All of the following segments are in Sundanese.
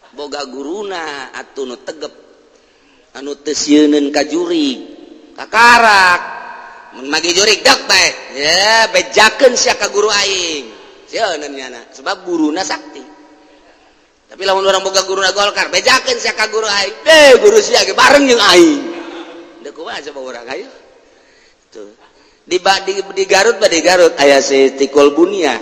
Boga guruna atuh nu tegep anu teu sieuneun ka jurig kakarak mun magi jurig dak bae ya bejakeun sia ka guru aing sieuneun nyana sebab guruna sakti. Tapi lamun urang boga guruna Golkar bejakeun sia ka guru aing deh guru sia ge bareng jeung aing deuk kumaha coba urang ayo tuh di Garut ba di Garut aya Siti Kolbunia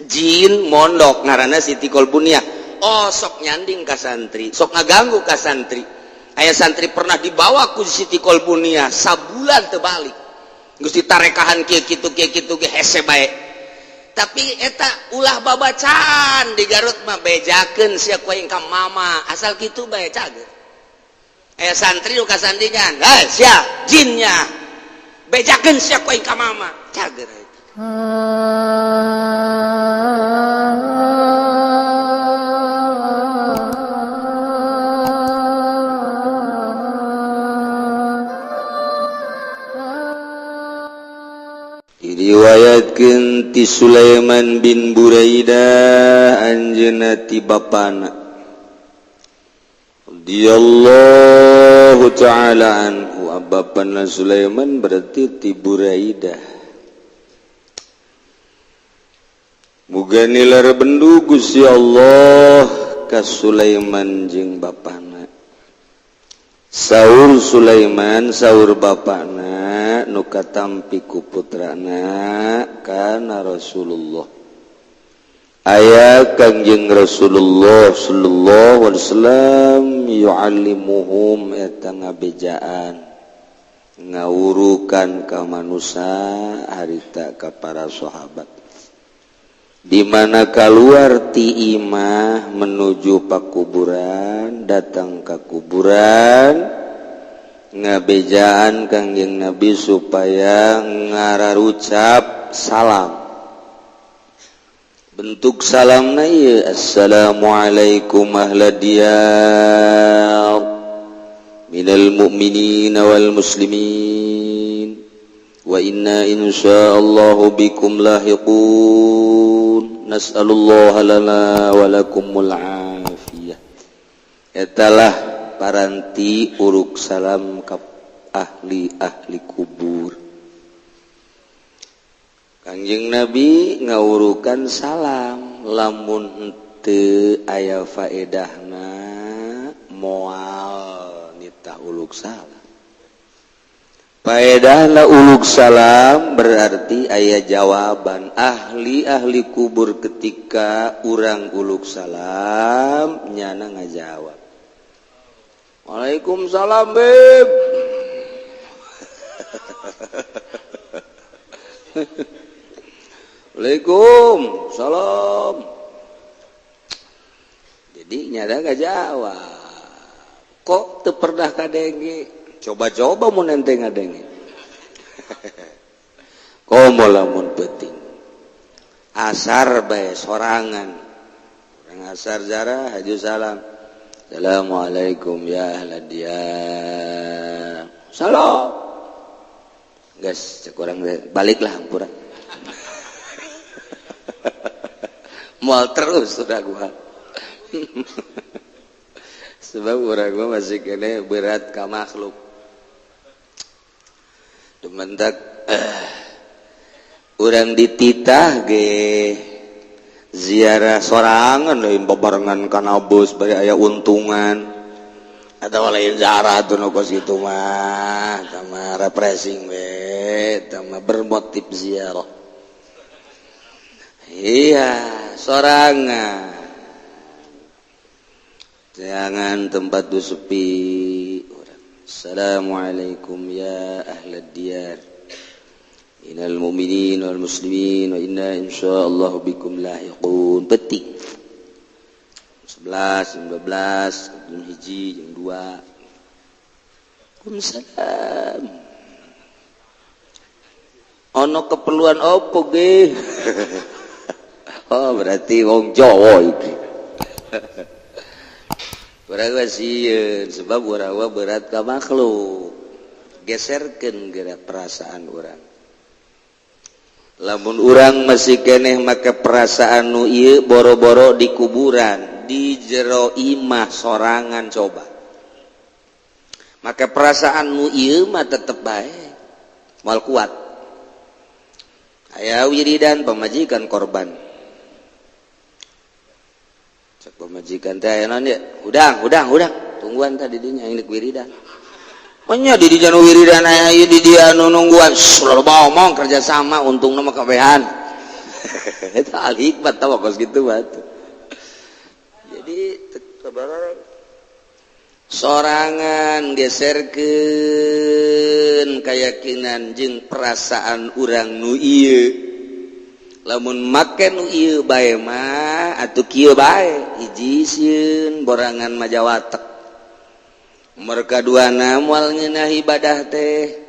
jin mondok ngaranna Siti Kolbunia. Oh sok nyanding ka santri, sok ngaganggu ka santri. Aya santri pernah dibawa ku Siti Kolbunia sabulan teu balik geus ditarekahan kieu kitu kieu kitu ge hese bae. Tapi eta ulah babacaan di Garut mah bejakeun sia ku aing ka mama asal kitu bae cager. Aya santri nu kasandingan, "Hei sia jinnya bejakeun sia ku aing ka mama." Cager eta. Diriwayatkeun ti Sulaiman bin Buraidah anjeunna ti bapana radhiyallahu ta'ala anhu. Bapana Sulaiman berarti ti Buraidah. Muga nilar bendu Gusti Allah ka Sulaiman jeung bapana. Saur Sulaiman saur bapana nu katampi ku putrana kana Rasulullah. Aya Kangjeng Rasulullah sallallahu alaihi wasallam yu'allimuhum eta ngabejaan ngawurukan ka manusa harita ka para sahabat. Di mana keluar ti imah menuju pakuburan, datang ke kuburan ngabejaan Kangjeng Nabi supaya ngararucap salam. Bentuk salamna ieu assalamualaikum ahla diyar minal mu'minina wal muslimin wa inna insyaallah bikum lahiqun nas'alullaha lana wa lakumul afiyah. Etalah paranti uruk salam ka ahli-ahli kubur. Kangjeng Nabi ngawurukan salam lamun henteu aya faedahna moal nitah uluk salam. Faedahna uluk salam berarti aya jawaban ahli-ahli kubur ketika urang uluk salam nyana ngajawab waalaikumsalam beb. Waalaikumsalam. Jadi nyana ngajawab kok teu pernah kadenge. Coba-coba mun ente ngadenge. Komo lamun penting. Asar bae sorangan. Urang asar jarah haju salam. Assalamualaikum ya ahla diyar. Salam. Geus cek urang baliklah hampura. Moal terus sudah gua. Sebab urang mah masih kene berat ka makhluk. Dumentak urang dititah ge ziarah sorangan lain babarengan kana bus bari aya untungan atau lain ziarah tuh nu kos kitu mah tama refreshing we tama bermotif ziarah. Iya sorangan jangan tempat tu sepi. Assalamualaikum ya ahlad diyar minal mu'minin wal muslimin wa inna insyaallah bikum lahiqun. Petik 11, 12, jam 1, jam 2. Waalaikumsalam. Ono keperluan opo ge? Oh berarti wong Jawa iki. Urang sieun sebab urang berat ka makhluk. Geserkeun geura perasaan urang. Lamun urang masih keneh make perasaan nu ieu boro-boro di kuburan, di jero imah sorangan coba. Maka perasaan nu ieu mah tetep bae moal kuat. Aya wiridan pamajikan korban. Cek pamajikan teh aya naon ieu? Hudang, hudang, hudang. Tungguan tadi dinya aing deuk wiridan. Nya di dinya nu wiridan aya ieu di dia nu nungguan. Loba omong kerja sama untungna mah kabehan. Eta al hikmat tah kos kitu mah. Jadi sorangan geserkeun keyakinan jeung perasaan urang nu ieu. Lamun make nu ieu bae mah atuh kieu bae hiji sieun borangan majawatek. Mereka duana moal ngeunah ibadah teh.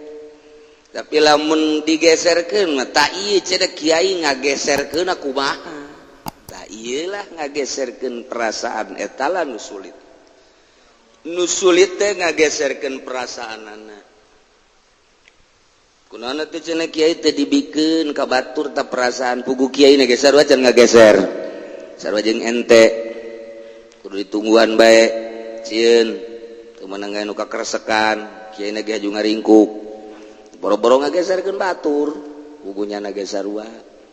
Tapi lamun digeserkeun mah tak ieu cenah kiai ngageserkeun kumaha. Tak ieu lah ngageserkeun perasaan eta lah nu sulit. Nu sulit teh ngageserkeun perasaanana. Kunaon teh cenah kiai teh dibikeun ka batur ta perasaan pugu kiai na geser wajan ngageser. Sarua jeung ente. Kudu ditungguan bae sieun. Menanggai nu kakeresekan kiai na ge haju ngaringkuk boro-boro ngageserkeun batur pugunya na ge sarua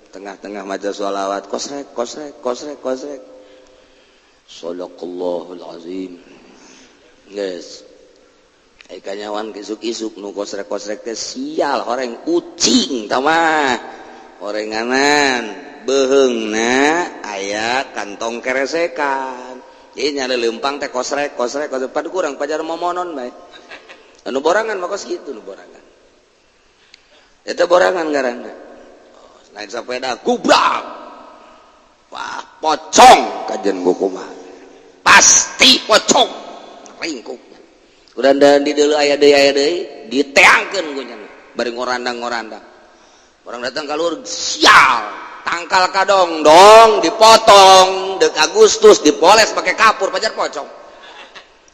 tengah-tengah maca sholawat kosrek kosrek kosrek kosrek sadaqallahul azim geus ai kanyawan isuk-isuk nu kosrek-kosrek teh sial horeng ucing tah mah horenganan beuheungna aya kantong keresekan. Jadi nyala lempang teh kosrek kosrek kosrek padu kurang pajar momonon bae. Anu borangan mah kos kitu nu borangan. Eta borangan ngaranna. Oh, naik sepeda gubrak. Wah, pocong kajen kumaha. Pasti pocong. Ringkuk. Urang dan di deuleu aya deui diteangkeun ku nya. Bari ngorandang-ngorandang. Orang datang kaluhur sial. Tangkal kadong dong dipotong dek Agustus dipoles pakai kapur pajar pocong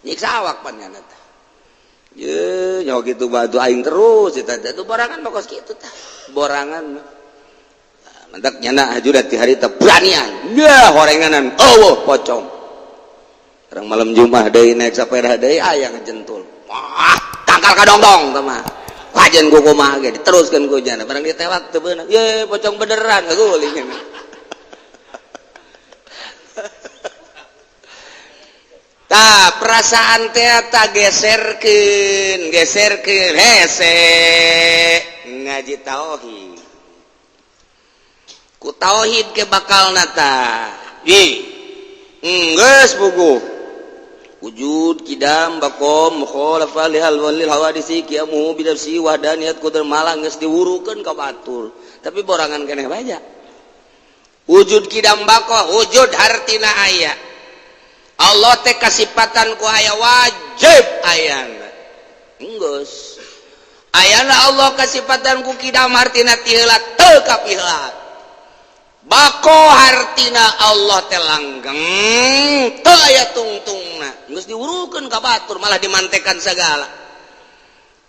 nyiksa awak pan nyana teh ye nyawa kitu batu aing terus eta teh borangan mah kos kitu tah borangan mah mantak nyana haju ti hari teh beranian nya horenganan eueuh pocong orang malam Jumat deui naik sepeda deui aya ngejentul wah tangkal kadong dong teh mah kajen ku kumaha ge diteruskeun ku jana barang ditewak teu beunang ye pocong beneran ngaguling. Tah perasaan teh ta geserkeun geserkeun hese ngaji tauhid ku tauhid ke bakalna tah ih geus buku wujud kidam bakom mukhalafa lihal walil hawadisi qiyamuhu binafsi wahdaniyat qudar malang geus diwurukeun ka batur tapi borangan keneh baja wujud kidam bako wujud hartina aya Allah teh kasipatan ku aya wajib ayana geus ayana Allah kasipatan ku kidam hartina ti heula teu kapiheula bako hartina Allah teh langgeng teu aya tungtungna geus diurukeun ka batur malah dimantekan segala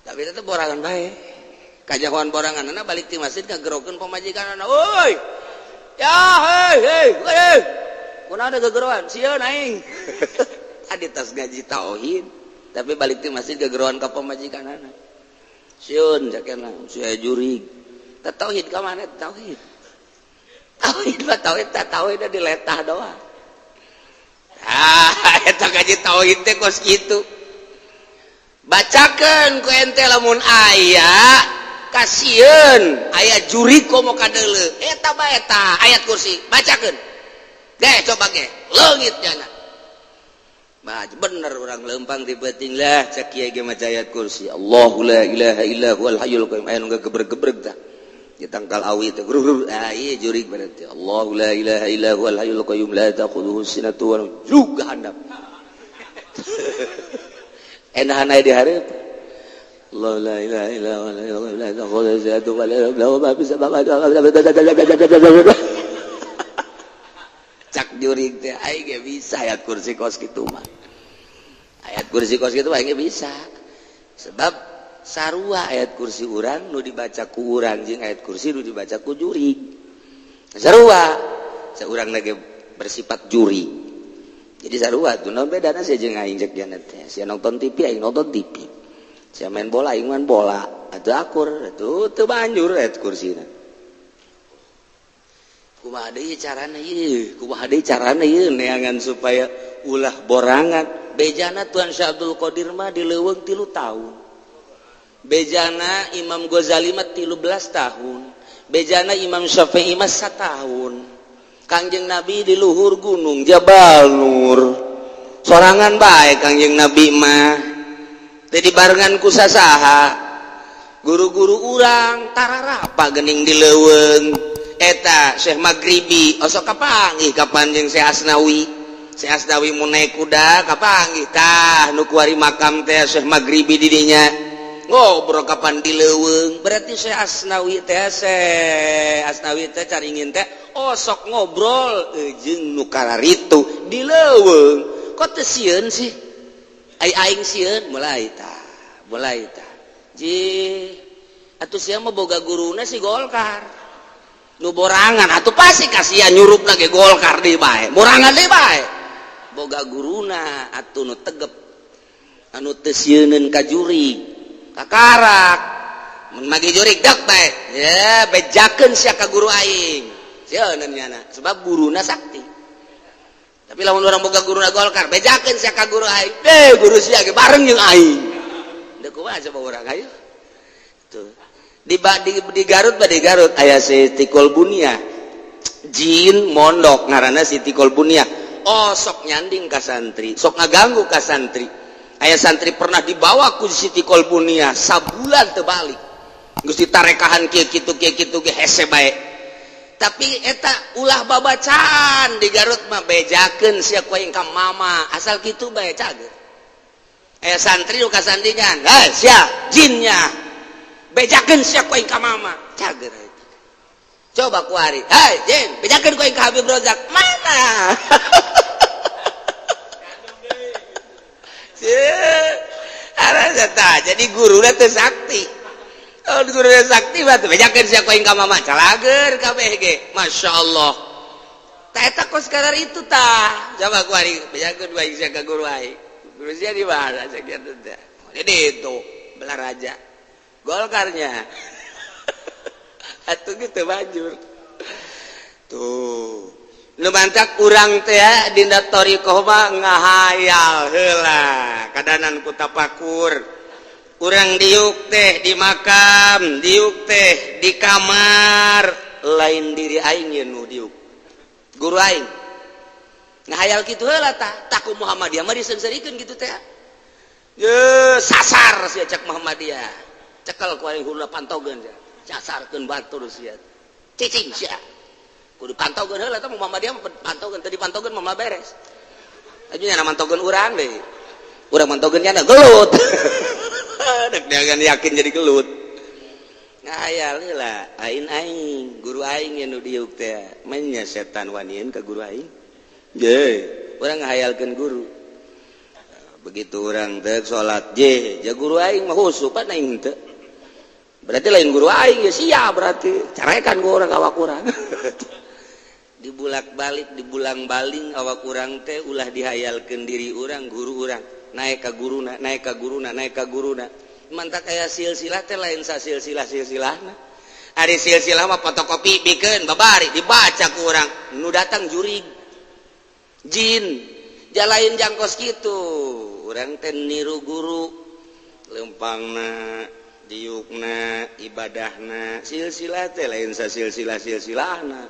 tapi eta borangan bae kajahoan boranganna balik ti masjid ngagerokeun pamajikanna euy ya hei hei hei kunaon gegeroan sieun aing tadi tas gaji tauhid tapi balik ti masjid gegeroan ka pamajikanna sieun cakena sia jurig teh tauhid ka mana tauhid tauhid mah tauhid teh tauhid diletah doang. Ah eta gaji tauhid teh kos kitu. Bacakeun ku ente lamun aya kasieun aya jurig komo kadeuleu eta bae tah ayat kursi bacakeun. Deh coba ge leungit jana. Bah bener urang leumpang di beuting lah cek kiai ge maca ayat kursi. Allahu la ilaha illa huwal hayyul qayyum aya nu gebreg-gebreg tah. Ditangkal awi teh grur ah ieu jurig berarti Allahu la ilaha illa huwal hayyul qayyum la ta'khudhuhu sinatun wa juga handap enahan aya di hareup Allah la ilaha illa huwal hayyul qayyum la ta'khudhuhu sinatun wa la nawm ma fis samawati cak jurig teh aing ge bisa ayat kursi kos kitu mah ayat kursi kos kitu aing ge bisa sebab sarua ayat kursi urang nu dibaca ku urang jeung ayat kursi nu dibaca ku jurig sarua saurang lagi bersifat jurig Jadi sarua tuh naon bedana sia jeung aing cek dia teh. Sia nonton TV aing nonton TV. Sia main bola aing main bola. Atuh akur atuh teu banjur eta kursina. Kumaha deui carana ieu? Kumaha deui carana ieu neangan supaya ulah borangan. Bejana Tuan Syekh Abdul Qadir mah di leuweung 3 tahun. Bejana Imam Ghazali mah 13 tahun. Bejana Imam Syafi'i mah 1 tahun. Kangjeng Nabi di luhur gunung Jabal Nur. Sorangan bae Kangjeng Nabi mah. Teu dibarengan ku sasaha. Guru-guru urang tararapa geuning di leuweung. Eta Syekh Maghribi osok kapanggih kapan jeung Syekh Asnawi. Syekh Asnawi mun naik kuda kapanggih tah nu kuari makam teh Syekh Maghribi di dinya. Ngobrol kapan di leuweung. Berarti Syekh Asnawi teh Syekh Asnawi teh caringin teh osok ngobrol jeung nu kararitu di leuweung. Kok teu sieun sih? Ai aing sieun mulai tah, mulai tah. Ji atuh sia mah boga guruna si Golkar. Nu borangan atuh pasti kasihan nyurupna ge Golkar deui bae. Borangan deui bae. Boga guruna atuh nu tegep. Anu teu sieuneun ka jurig. Kakarak. Mun magi jurig dek bae. Ya bejakeun sia ka guru aing. Sieuneun nyana sebab guruna sakti. Tapi lamun urang boga guruna Golkar bejakeun sia ka guru aing. Deh guru sia ge bareng jeung aing. Deuk kumaha coba urang hayu. Tuh. Di Garut ba di Garut aya Siti Kolbunia. Jin mondok ngaranna Siti Kolbunia. Oh sok nyanding ka santri, sok ngaganggu ka santri. Aya santri pernah dibawa ku Siti Kolbunia sabulan teu balik. Geus ditarekahan kieu kitu kieu kitu ge hese bae. Tapi eta ulah babacaan di Garut mah bejakeun sia ku aing ka mama, asal kitu bae cager. Aya santri nu kasandingan, "Hei sia jinnya." Bejakeun sia ku aing ka mama, cager eta. Coba kuari, "Hei jin, bejakeun ku aing ka Habib Rozak." Mana? Jadi guruna teu sakti. Oh guruna sakti mah teu bejakeun sia ku aing ka mama, calager kabeh ge. Masyaallah. Tah eta kos kadar itu tah. Coba kuari bejakeun ku aing sia ka guru aing. Guru sia di mana sakitu teh. Jadi itu belah raja. Golkarnya atuh gitu banjur tuh nu mantak urang teh dina thariqah mah ngahayal heula kadanan ku tapakur urang diuk teh di makam diuk teh di kamar lain diri aing ye nu diuk guru aing ngahayal kitu heula tah taku Muhammadiyah mah diseungseurikeun kitu teh ye sasar sia cek Muhammadiyah cekel ku aing hula pantogeun sia casarkeun batur sia cicing sia kudu pantogeun heula tah Muhammadiyah mah pantogeun teu dipantogeun mah beres aju nya mantogeun urang deui urang mantogeun nya gelut dek dagan yakin jadi gelut ngahayal heula aing aing guru aing nu diuk teh menya setan wanian ka guru aing ye urang ngahayalkeun guru begitu urang teh salat je ja guru aing mah khusyuk pan aing teu berarti lain guru aing ya sia berarti carekan gua urang awak urang dibulak-balik dibulang-baling awak urang teh ulah dihayalkeun diri urang guru urang naik ka guruna naik ka guruna naik ka guruna mantak aya silsilah teh lain sasilsilah silsilahna ari silsilah mah fotokopi bikeun babari dibaca ku urang nu datang jurig jin jalain jangkos kitu urang teh niru guru lempangna diukna ibadahna silsilah teh lain sasilsilah silsilahna.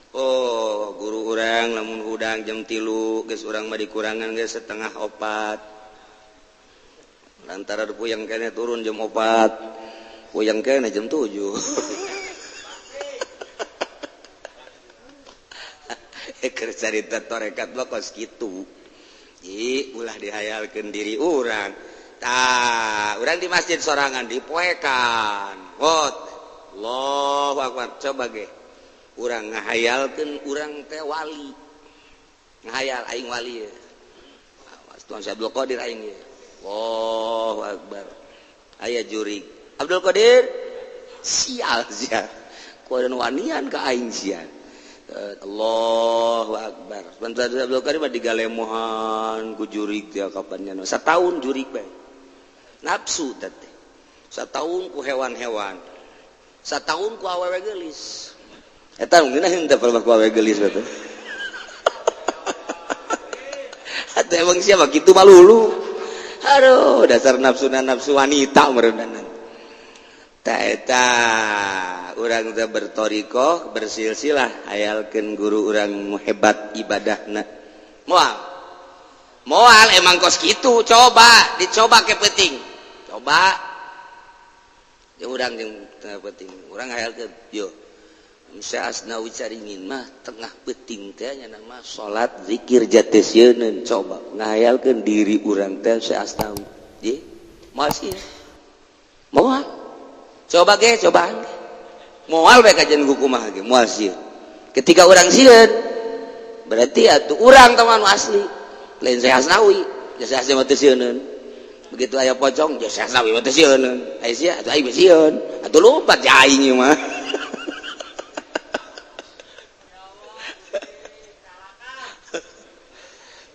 Oh guru urang lamun hudang jam 3 geus urang mah dikurangan geus 3:30 lantaran puyeng kene turun jam 4 puyeng kene jam 7. Keur carita tarekat mah kos kitu. Ih ulah dihayalkeun diri urang. Tah, urang di masjid sorangan dipoekan. Wot. Allahu akbar. Coba ge. Urang ngahayalkeun urang teh wali. Ngahayal aing wali ye. Tuan Syekh Abdul Qadir aing ye. Allahu akbar. Aya jurig. Abdul Qadir sial sia. Kuadan wanian ka aing sia. Allahu Akbar. Bantuan Abdul Karim mah digalemohan ku jurig dia kapannya. Sataun jurig bae. Nafsu teh. Sataun ku hewan-hewan. Sataun ku awewe geulis. Eta ngeunah henteu ku awewe geulis teh. Atuh emang siapa kitu malulu. Aduh, dasar nafsuna nafsu wanita meureunana. Ta eta urang teh bertorikoh bersilsilah hayalkeun guru urang hebat ibadahna. Moal. Moal emang kos kitu, coba dicoba ke peuting. Coba. Ya urang jeung tengah peuting, urang hayalkeun yo. Syekh Asnawi Caringin mah tengah peuting teh nya mah salat zikir jatesieun coba ngahayalkeun diri urang teh Syekh Asnawi. Ye, moal sih. Moal. Coba ge, cobaan ge. Moal bae kajian hukumah ge, moal sieun. Ketika urang sieun berarti atuh urang teh anu asli. Lain Syekh Asnawi, ya Syekh Asnawi mah teu sieuneun. Begitu aya pocong, ya Syekh Asnawi mah teu sieuneun. Aya sia atuh aing sieun. Atuh lompat ja aing ieu mah.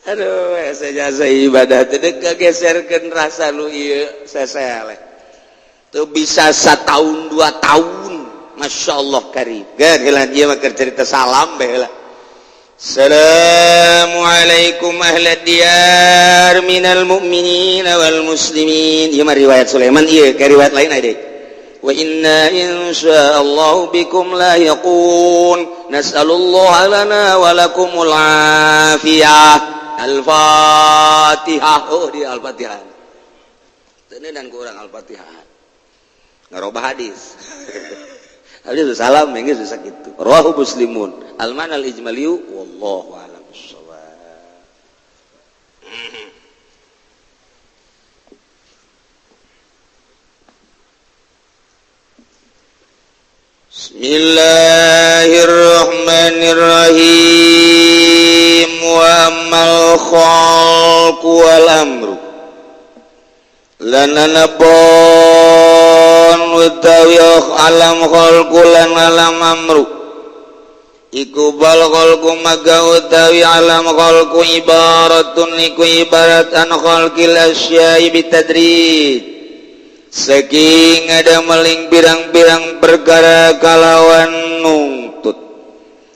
Aduh, jasa ibadah teh kageserkeun rasa nu ieu seseleh. Teu bisa satahun 2 tahun. Masya Allah karim. Geus heula ieu mah keur cerita salam bae heula. Assalamualaikum ahla diyar minal mu'minina wal muslimin. Ieu mah riwayat Sulaiman ieu, ka riwayat lain aya deui. Wa inna insyaallah bikum lahiqun. Nas'alullaha lana wa lakumul afiyah. Al-Fatihah. Oh dia Al-Fatihah. Teuneunang ku urang Al-Fatihah. Ngarobah hadis. Hadis salam geus bisa kitu. Rawahu Muslimun. Al-ma'na al-ijmaliyu wallahu a'lam bissawab. Bismillahirrahmanirrahim. Wa ammal khalqu wal amru lana nabon utawi alam khalqu lan alam amru iku bal khalqu maga utawi alam khalqu ibaratun iku ibarat an khalqil asya'i bitadrij saking ada meling pirang-pirang perkara kalawan nungtut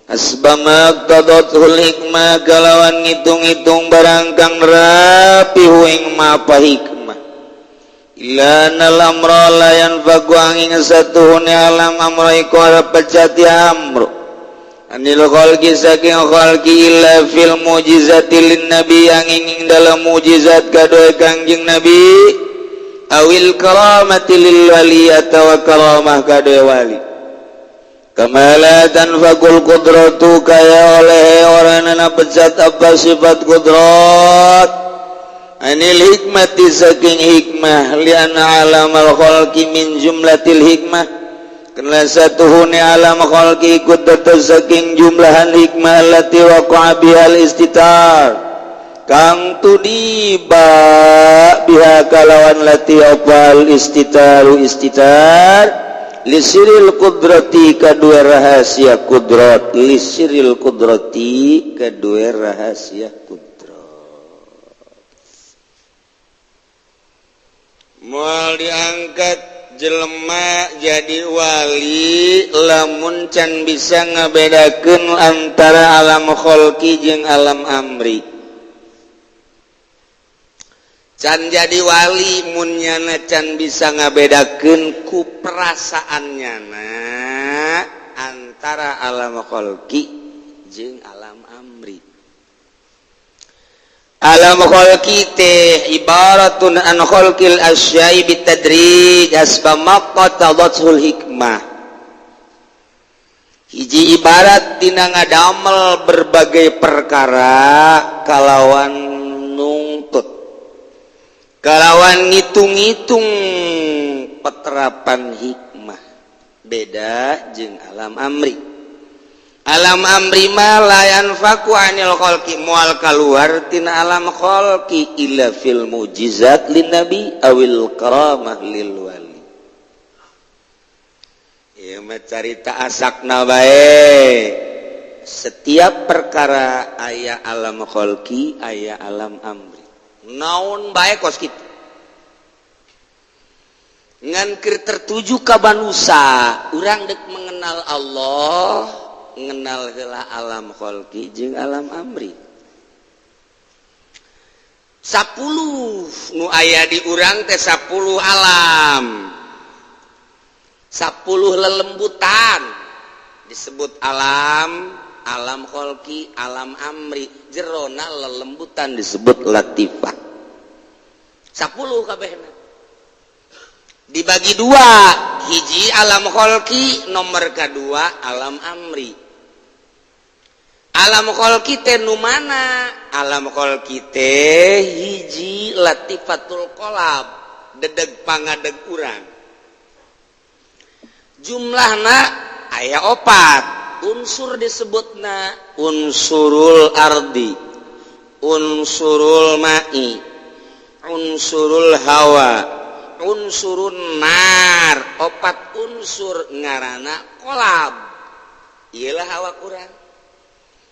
asbama qadatul hikmah kalawan ngitung-ngitung barang kang rapi ing mapa hikmah ila nal amra la yanfaku angin satuhune alam amra iku ora pecati amru anil khalqi saking khalqi illa fil mujizati lin nabi angin ing dalam mujizat kadoe Kangjeng Nabi awil karamati lil wali atawa karamah kadoe wali kamala tanfaqul qudratu kaya oleh oranana pecat apa sifat kudrat anil hikmati saking hikmah liana alamal khalqi min jumlatil hikmah karena satuhune alam khalqi ikut dados saking jumlahan hikmah allati waqa'a bihal istitar kang tudiba biha kalawan lati opal istitaru istitar lisiril kudrati kadua rahasia kudrat lisiril kudrati kadua rahasia kudrat moal diangkat jelema jadi wali lamun can bisa ngabedakeun antara alam kholqi jeung alam amri. Can jadi wali mun nyana can bisa ngabedakeun ku perasaan nyana antara alam kholqi jeung alam amri. Alam kholqi teh ibaratun an kholqil asya'i bitadrij hasba maqtadatul hikmah. Hiji ibarat dina ngadamel berbagai perkara kalawan nungtut, kalawan ngitung-ngitung peterapan hikmah. Beda jeung alam amri. Alam amri ma la yanfaku anil khalqi mual kaluar tina alam khalqi illa fil mujizat lin nabi awil karamah lil wali. Ieu mah carita asakna bae. Setiap perkara aya alam kholqi, aya alam amri. Naon bae kos kitu. Ngan keur tertuju ka manusa, urang dek mengenal Allah, mengenal heula alam kholqi jeung alam amri. 10 nu aya di urang teh, 10 alam, 10 lelembutan disebut alam, alam kholqi, alam amri. Jerona lelembutan disebut latifah. 10 kabehna dibagi dua, hiji alam kholqi, nomor kedua alam amri. Alam kholqi teh nu mana? Alam kholqi teh hiji latifatul qolab, dedeg pangadeg urang. Jumlahna aya opat unsur, disebutna unsurul ardi, unsurul ma'i, unsurul hawa, unsurun nar. Opat unsur ngarana kolab. Iyalah, awak urang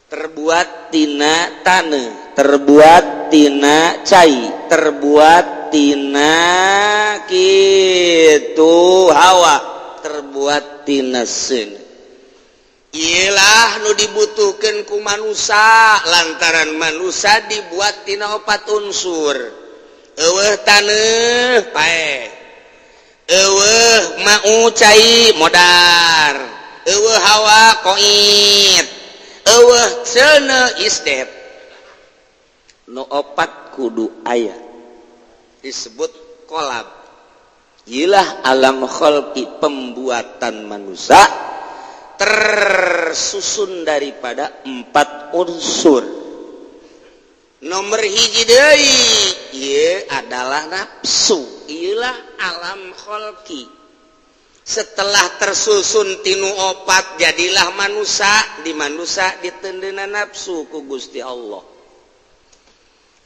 terbuat tina tanah, terbuat tina cai, terbuat tina kitu hawa, terbuat tina seuneu. Iyalah nu dibutuhkan ku manusia, lantaran manusia dibuat tina opat unsur. Eueuh taneuh, paeh. Eueuh mau cai, modar. Eueuh hawa, koit. Eueuh seuneu, isdet. Nu opat kudu aya, disebut kolab. Iyalah alam kholqi, pembuatan manusia tersusun daripada empat unsur. Nomor hiji deui ieu adalah nafsu. Iyalah alam kholqi. Setelah tersusun tinu opat, jadilah manusia. Di manusia ditendena nafsu ku Gusti Allah.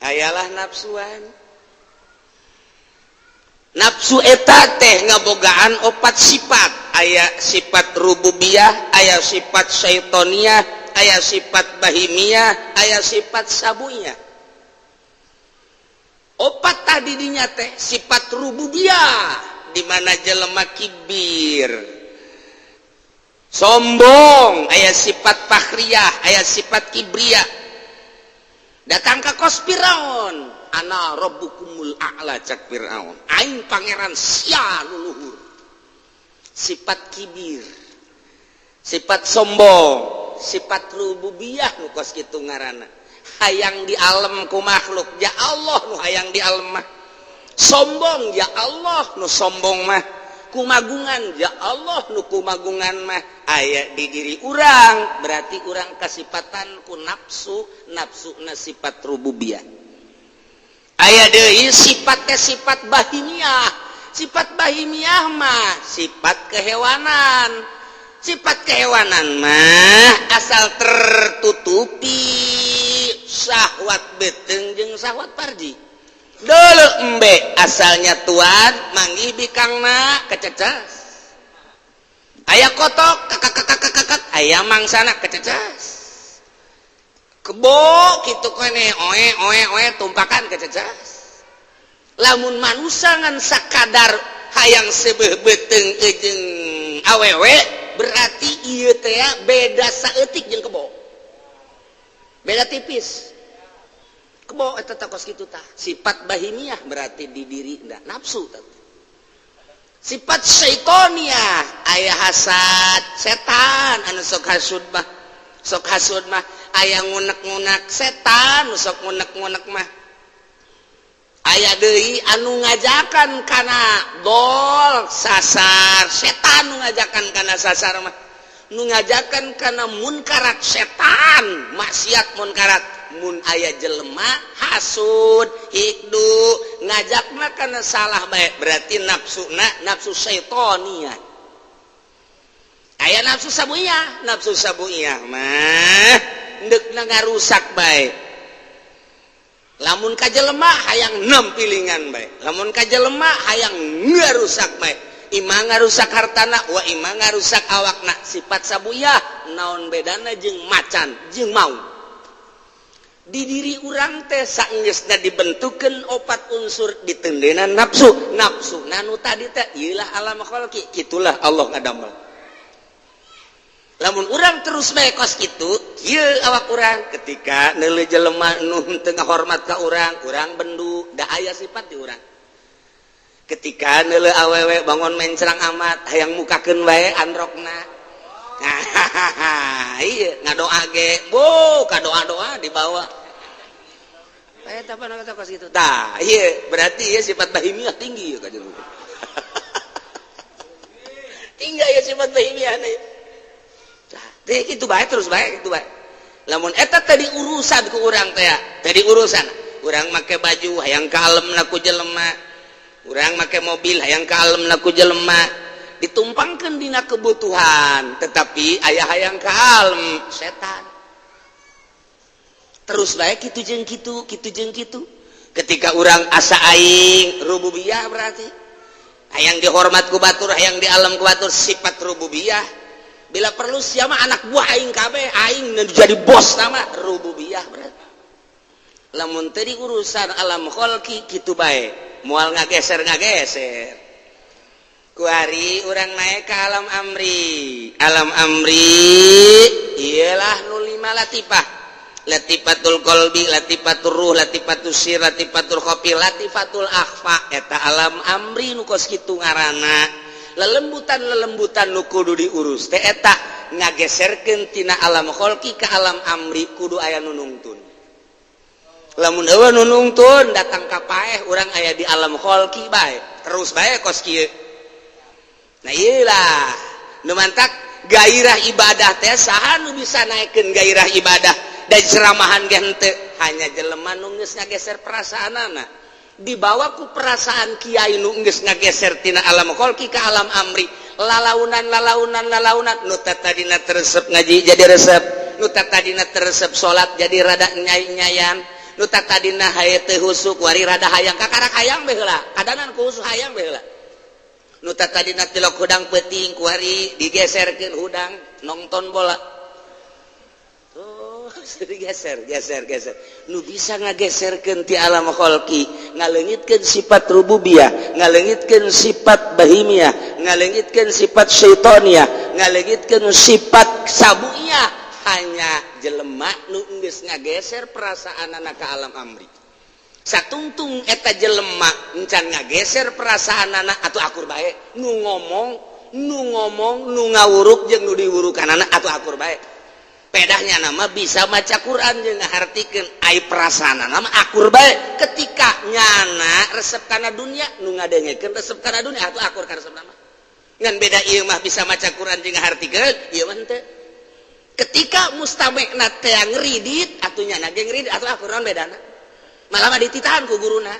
Ayalah nafsuan. Nafsu eta teh ngabogaan opat sifat. Aya sifat rububiyah, aya sifat syaitoniah, aya sifat bahimiyah, aya sifat sabunya. Opat tadi dinya teh. Sifat rububiyah di mana jelema kibir, sombong, aya sifat fakhriyah, aya sifat kibriyah. Datang ke kos Firaun, "Ana rabbukumul a'la," cak Firaun, "aing pangeran sia luluhur." Sifat kibir, sifat sombong, sifat rububiyah nu kos kitu ngaranna hayang di alam ku makhluk. Ya Allah nu hayang di alam mah sombong, ya Allah nu sombong mah kumagungan, ya Allah nu kumagungan mah. Aya di diri urang, berarti urang kasipatan ku nafsu. Nafsu na sifat rububiyah. Aya deui sifatnya sifat bahimiyah. Sifat bahimiyah mah sifat kehewanan. Sifat kehewanan mah asal tertutupi syahwat beteng jeung syahwat parji. Dulu embe asalnya tuan manggih bikangna, kececas. Aya kotok, kakak kakak kakak, aya mangsana, kececas. Kebo gitu kene, oe oe oe, tumpakan, kececas. Lamun manusia ngan sakadar hayang sebeh beteng jeung awewe, berarti ieu teh beda saeutik jeung kebo, beda tipis. Kebo eta teh kos kitu tah. Sifat bahimiah berarti di diri ndak nafsu tah. Sifat syaitoniah aya hasad setan, anu sok hasud mah, sok hasud mah aya ngunek-ngunek setan, nu sok ngunek-ngunek mah. Aya deui anu ngajakan kana dol, sasar setan. Nu ngajakan kana sasar mah, nu ngajakan kana munkarat setan, maksiat munkarat. Mun aya jelema hasud, hikdu, ngajakna kana salah bae, berarti nafsu na nafsu syaitoniah. Aya nafsu sabuiyah. Nafsu sabuiyah mah ndekna ngarusak bae. Lamun ka jelema hayang nem pilingan bae, lamun ka jelema hayang ngarusak bae. Imma ngarusak hartana, wa imma ngarusak awakna. Sifat sabuyah naon bedana jeung macan jeung maung? Di diri urang teh saenggeusna dibentukeun opat unsur, ditendenan nafsu. Nafsu nanu tadi teh ieulah alam khalqi. Itulah Allah ngadamel. Lamun urang terus bae kos kitu, kieu awak urang. Ketika neuleuh jelema nu teu ngahormat ka urang, urang bendu, da aya sifat di urang. Ketika neuleuh awewe bangun mencrang amat, hayang mukakeun wae androkna. Iya, ngadoa ge bu kadoa-doa dibawa. Eta apa kata kos kitu tah? Iya, berarti ya sifat bahimiah tinggi ya, kajian tinggi ya sifat bahimiah nih. Tah, itu baik, terus baik, itu baik. Lamun eta tadi urusan ku urang teh, tadi urusan urang make baju hayang kalem ku jelema, urang make mobil hayang kalem ku jelema, ditumpangkan dina kebutuhan, tetapi aya hayang kalem setan. Terus baik gitu jeung kitu, kitu jeung kitu. Ketika urang asa aing rububiyah, berarti hayang dihormat ku batur, hayang di alam ku batur, sifat rububiyah. Bila perlu siapa anak buah aing kabeh, aing jadi bos, nama rububiyah. Berarti lamun tadi urusan alam kholqi kitu bae, moal ngageser ngageser. Kuari urang naik ke alam amri. Alam amri ialah nu lima latifah: latifatul qalbi, latifatul ruh, latifatul sir, latifatul khafi, latifatul akhfa. Eta alam amri nu kos kitu ngaranna. Lelembutan lelembutan nu kudu diurus teh eta ngageserkeun tina alam kholqi ke alam amri, kudu aya nu nungtun. Lamun euweuh nu nungtun, datang ka paeh urang aya di alam kholqi bae, terus bae kos kieu. Nah, iyalah nu mantak gairah ibadah teh. Saha nu bisa naikkeun gairah ibadah dan ceramahan ge henteu? Hanya jelema nu geus ngageser perasaanana, dibawa ku perasaan kiai nu geus ngageser tina alam kholqi ke alam amri. Lalaunan, lalaunan, lalaunan, nu tadina teu resep ngaji jadi resep, nu tadina teu resep salat jadi rada nyai-nyayan, nu tadina haye teu husuk wari rada hayang, kakarak hayang bae heula, kadanan ku husuk hayang bae heula. Nu tadina tilok hudang peuting, kuari digeserkeun hudang nonton bola. Oh, digeser, geser, geser. Nu bisa ngageserkeun ti alam kholqi, ngaleungitkeun sifat rububiyah, ngaleungitkeun sifat bahimiyah, ngaleungitkeun sifat syaitoniah, ngaleungitkeun sifat sabuiyah, hanya jelema nu geus ngageser perasaanana ka alam amri. Satungtung eta jelema encan ngageser perasaanana, atau akur bae nu ngomong, nu ngomong, nu ngawuruk jeung nu diwurukanana, atau akur bae. Pedahnya nama bisa maca Quran jeung ngahartikeun, ai perasaan nama akur bae. Ketika nyana resep kana dunia, nu ngadengekeun resep kana dunia, atuh akur kana resep nama. Ngan beda ieu mah bisa maca Quran jeung ngahartikeun, ieu mah henteu. Ketika mustamina teh ngeridit, atuh nyana ge ngeridit, atuh akur. Naon bedana? Malah mah dititahan ku guruna,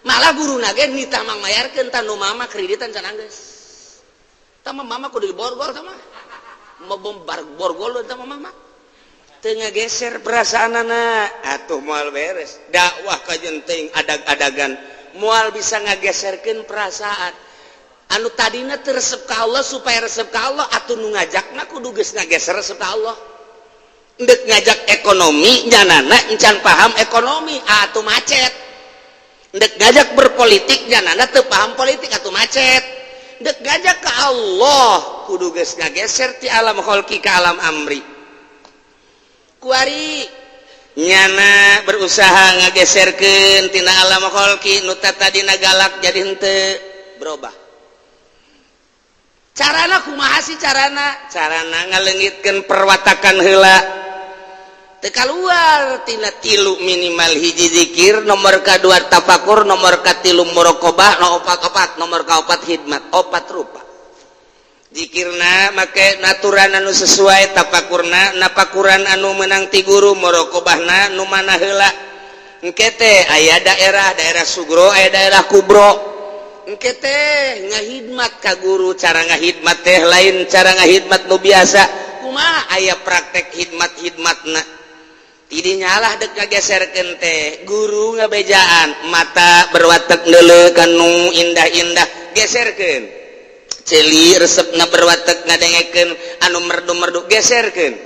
malah guruna ge nitah mang mayarkeun. Tah, nu mama kreditan can anggeus tah mah, mama kudu diborgol. Tah mah mau borgol tah mah, mama teu ngageser perasaanana, atuh moal beres. Dakwah kajenting adag-adagan moal bisa ngageserkeun perasaan anu tadina teu resep ka Allah supaya resep ka Allah. Atuh nu ngajakna kudu geus ngageser resep ka Allah. Ndek ngajak ekonomi, nyanana encan paham ekonomi, atuh macet. Ndek ngajak berpolitik, nyanana teu paham politik, atuh macet. Ndek ngajak ke Allah, kudu geus ngageser ti alam kholqi ke alam amri. Kuari nyana berusaha ngageserkeun tina alam kholqi, nu tadina galak jadi henteu, berubah. Carana kumaha sih carana? Carana ngaleungitkeun perwatakan heula. Teu kaluar tina tilu, minimal hiji zikir, nomor kadua tafakur, nomor katilu muraqabah, no opat opat, nomor kaopat hidmat. Opat rupa. Zikirna make naturan anu sesuai, tafakurna napakuran anu menang ti guru, muraqabahna nu mana heula. Engke teh aya daerah daerah sugro, aya daerah kubro. Engke teh ngahidmat ka guru. Cara ngahidmat teh lain cara ngahidmat nu biasa. Kumaha? Aya praktek hidmat hidmatna. Tidinya lah dek ngageserkeun teh, guru ngabejaan, mata berwatek neuleuh ka nu indah-indah, geserkeun. Ceuli resepna berwatek ngadengekeun anu merdu-merdu geserkeun.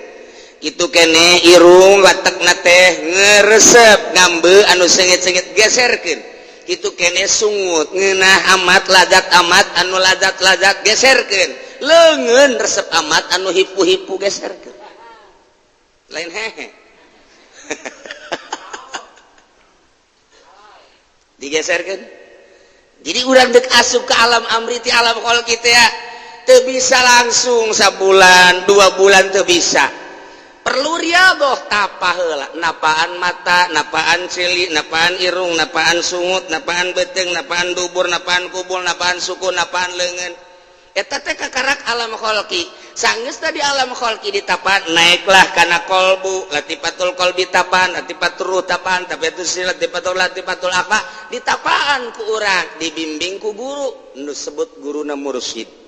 Kitu kene irung watekna teh ngeresep ngambe anu sengit-sengit geserkeun. Kitu kene sungut ngeunah amat ladat amat anu ladat-ladat geserkeun. Leungeun resep amat anu hipu-hipu geserkeun. Lain hehe. Digeserkeun. Jadi urang dek asup ke alam amri ti alam kholqi teh teu bisa langsung sabulan, 2 bulan teu bisa. Perlu riadoh tapa heula, napaan mata, napaan ceuli, napaan irung, napaan sungut, napaan beuteung, napaan dubur, napaan kubul, napaan suku, napaan leungeun. Eta teh kakarak alam kholqi. Sanggeus tadi alam kholqi ditapan, naiklah kana kolbu, latifatul kolbi tapan, latifatul ruh tapan, tapiatul sir, latifatul latifatul akfa, ditapaan ku urang, dibimbing ku guru, nu sebut guruna mursyid.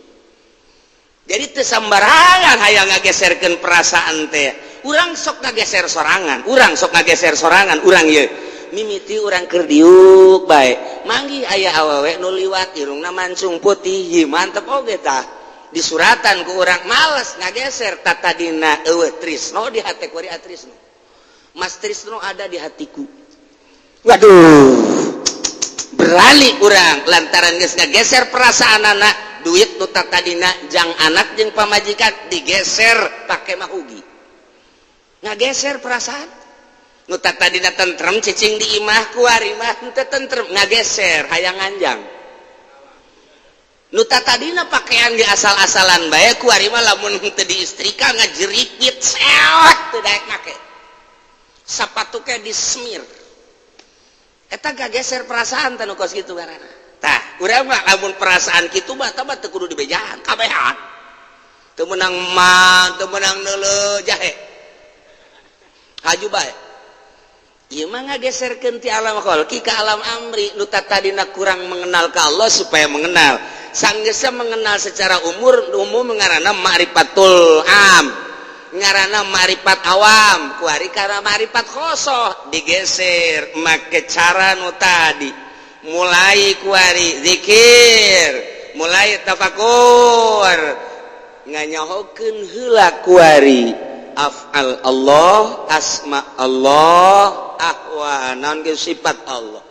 Jadi teu sambarangan hayang ngageserkeun perasaan teh. Urang sok ngageser sorangan, urang sok ngageser sorangan, urang ieu mimiti urang keur diuk bae. Manggih aya awewe nu liwat irungna mancung putih, ieu mantep oge tah. Disuratan ku urang males ngageser tatadina eueuh trisno di hate ku ari trisno. Mas Trisno ada di hatiku. Waduh. Berani urang lantaran geus ngageser perasaan anak, duit nu tatadina jang anak jeung pamajikan digeser pake mahugi. Ngageser perasaan. Nu tatadina tentrem cicing di imah ku ari mah henteu tentrem ngageser hayang nganjang. Nu tatadina pakaian ge asal-asalan bae ku ari mah lamun henteu diistrika ngajeripit sewek teu daek make. Sapatu ke disemir. Eta gageser perasaan teh nu kos kitu ngaranna. Tah, urang mah lamun perasaan kitu mah tah mah teu kudu dibejaan, kabehan. Teu meunang mah, teu meunang neuleuh jahe. Haju bae. Ieu mah ngageserkeun ti alam kholqi ka alam amri nu tatadina kurang mengenal ka Allah supaya mengenal. Sanggeusna mengenal secara umur umum ngaranna ma'rifatul am, ngaranna ma'rifat awam, kuari kana ma'rifat khosoh digeser make cara nu tadi. Mulai kuari zikir, mulai tafakur, nganyahokeun heula kuari af'al Allah, asma Allah, ahwa naon ge sifat Allah.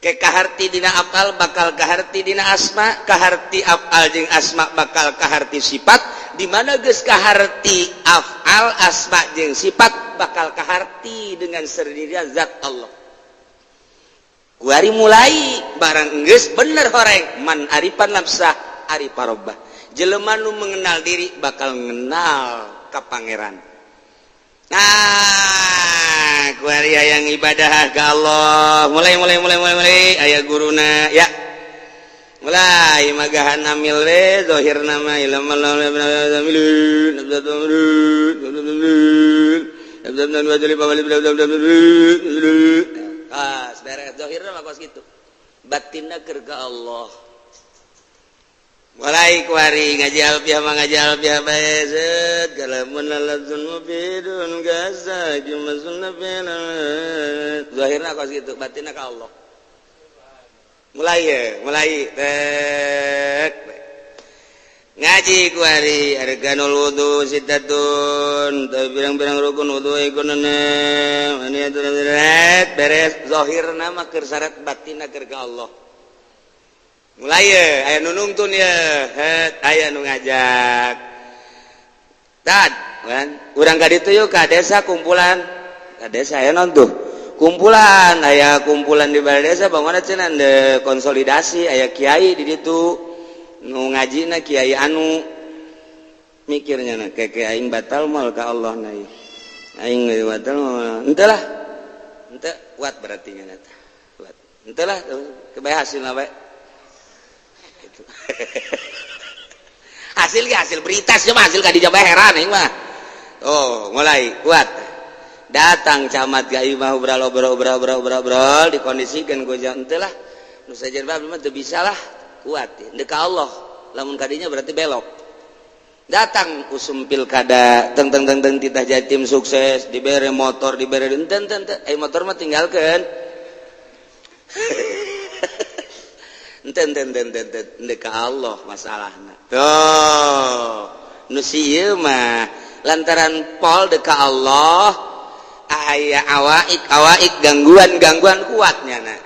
Ke kaharti dina afal bakal kaharti dina asma, kaharti afal jeung asma bakal kaharti sifat, di mana geus kaharti afal asma jeung sifat bakal kaharti dengan sendirinya zat Allah. Kuari mulai barang geus bener horeng man arifan nafsah arifa rabbah. Jelema nu mengenal diri bakal mengenal ka pangeran. Nah, kuari hayang ibadah ka Allah, mulai mulai mulai mulai mulai aya guruna ya. Mulai magahan amil we zahir nama ilmu ah, beres zahirna mah kos kitu. Batinna keur ka Allah. Mulai kuari ngaji alfiah mah ngaji alfiah bae zeut kalamun laladzun mubidun gaza jumasun nabila. Zahirna kos kitu, batinna ka Allah. Mulai ya, mulai tek. Ngaji kuari arkanul wudu sittatun, pirang-pirang rukun wudu ikunana beres zahirna mah keur syarat batinna keur ka Allah. Mulai ya, aya nu nungtun ya, het aya nu ngajak. Tad, kan? Urang ka ditu yuk ka desa kumpulan. Ka desa aya naon tuh? Kumpulan, aya kumpulan di balai desa bangunna cenah de konsolidasi aya kiai di ditu. Nu ngajina kiai anu mikirnya na keke aing batal moal ka Allah na ieu. Aing batal moal. Henteu lah. Henteu kuat berarti nya eta. Kuat. Henteu lah kebae hasilna bae. Hasil ge hasil berita sih mah hasil ka dijabah heran aing mah. Oh, mulai kuat. Datang camat ka imah obrol obrol obrol obrol obrol obrol dikondisikeun ku henteu lah. Nu sajen bae mah teu bisa lah. Kuat deuk ka Allah. Lamun kadinya berarti belok. Datang usum pilkada teng teng teng teng titah jadi tim sukses dibere motor dibere enten enten motor mah tinggalkeun. Ente ente ente ente ente ente ka Allah masalahna. Tuh, nu ieu mah lantaran pol deka Allah, aya awaik awaik, gangguan-gangguan kuatnya. Nah,